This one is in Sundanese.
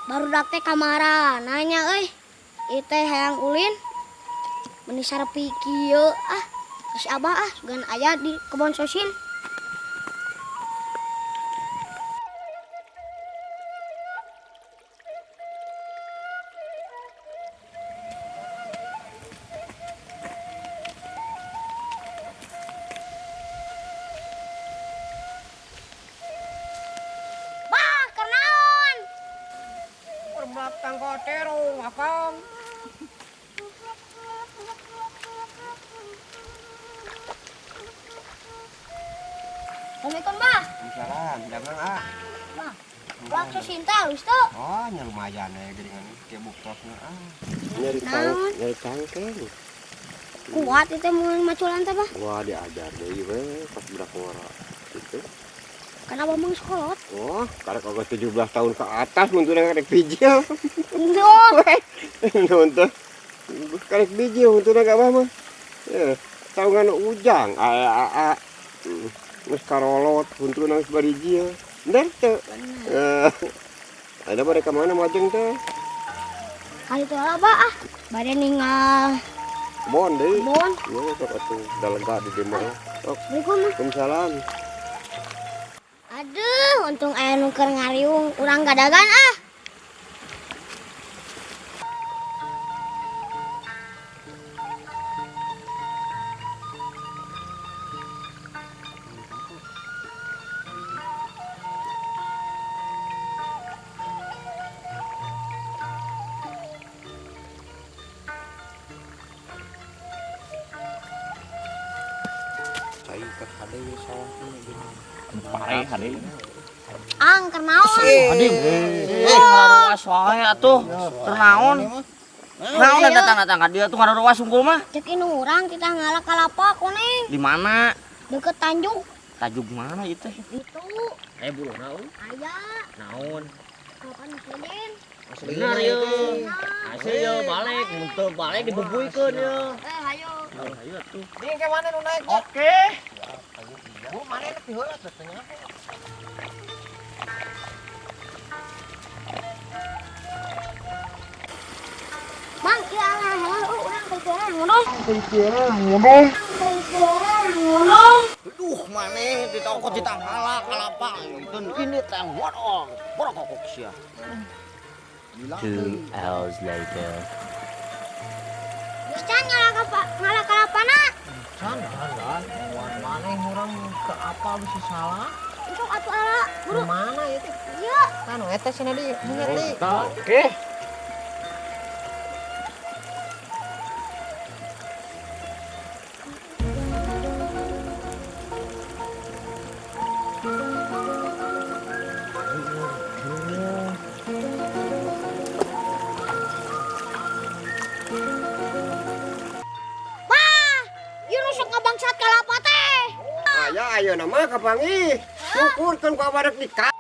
Barudak teh kamara nanya euy. Ieu teh hayang ulin. Meni sarepi kieu ah. Si Abah ah sugan aya di kebon sosin. Bah, kenaon? Permatang kotero, akang. Assalamualaikum, Bah. Salam, jangan ah. Bah, waktu cinta halus tuh. Oh, nya lumayan ya geuningan ke buktosna ah. Nyari Naon? nyari cangkeng. Kuat itu mau maculan teh, Bah. Wah, diajar deui we pas budak ngora gitu. Kenapa mang sekolot? Wah, karek oge 17 tahun ke atas mun teu karek bijil. Duh. Nuhun teh. Karek bijil mun teu ka abah mah. Ya, taungan ujang a a. Geus karolot huntuna geus barijil. Bener teu? Ada mereka mana majeng teh? Kali itu lah, Bah ah. Bade ninggal Kebon deui. kebon. Ya, sok atuh da lega di dieu mah. Sok, Assalamualaikum. Mah. Waalaikumsalam. Aduh, untung aya nu keur ngariung, urang gadagan ah. Cai keur hade we sawah teh geuning. Pare hade. Ang keur naon? Hade. Ngaruas wae atuh. Keur naon? Naon datang-datang ka dieu tuh ngaruas unggul mah. Cek ini urang kita ngala kalapa koneng Di mana? deket Tanjung. Tajuk mana itu? Itu Bulu naon? aya Naon? kapan sejen? Bener ye. Asli ye balik, mun teu balik dibubuikeun ye. Hayo. Ayo atuh. Ding ke mana nu naik? Oke. Bu, mana enak di heula teh nya. Mang, ieu ala heula urang keur ngomong. Ngomong. Ngomong. Aduh, maneh ditokot ditanghala kalapa. Ini tang bodong. Borokok sia. 2 hours later. Geus can ngala ngala kalapana. Can, can, maneh urang ke apa bisa salah? Sok atuh ala, buru. Mana itu? Ieu. Kan eta cenah di ngerti. Oke. Wah, ieu nu sok ngabangsat kalapa teh. Aya ayeuna mah kapanggih. Syukurkeun ku abarek nikah.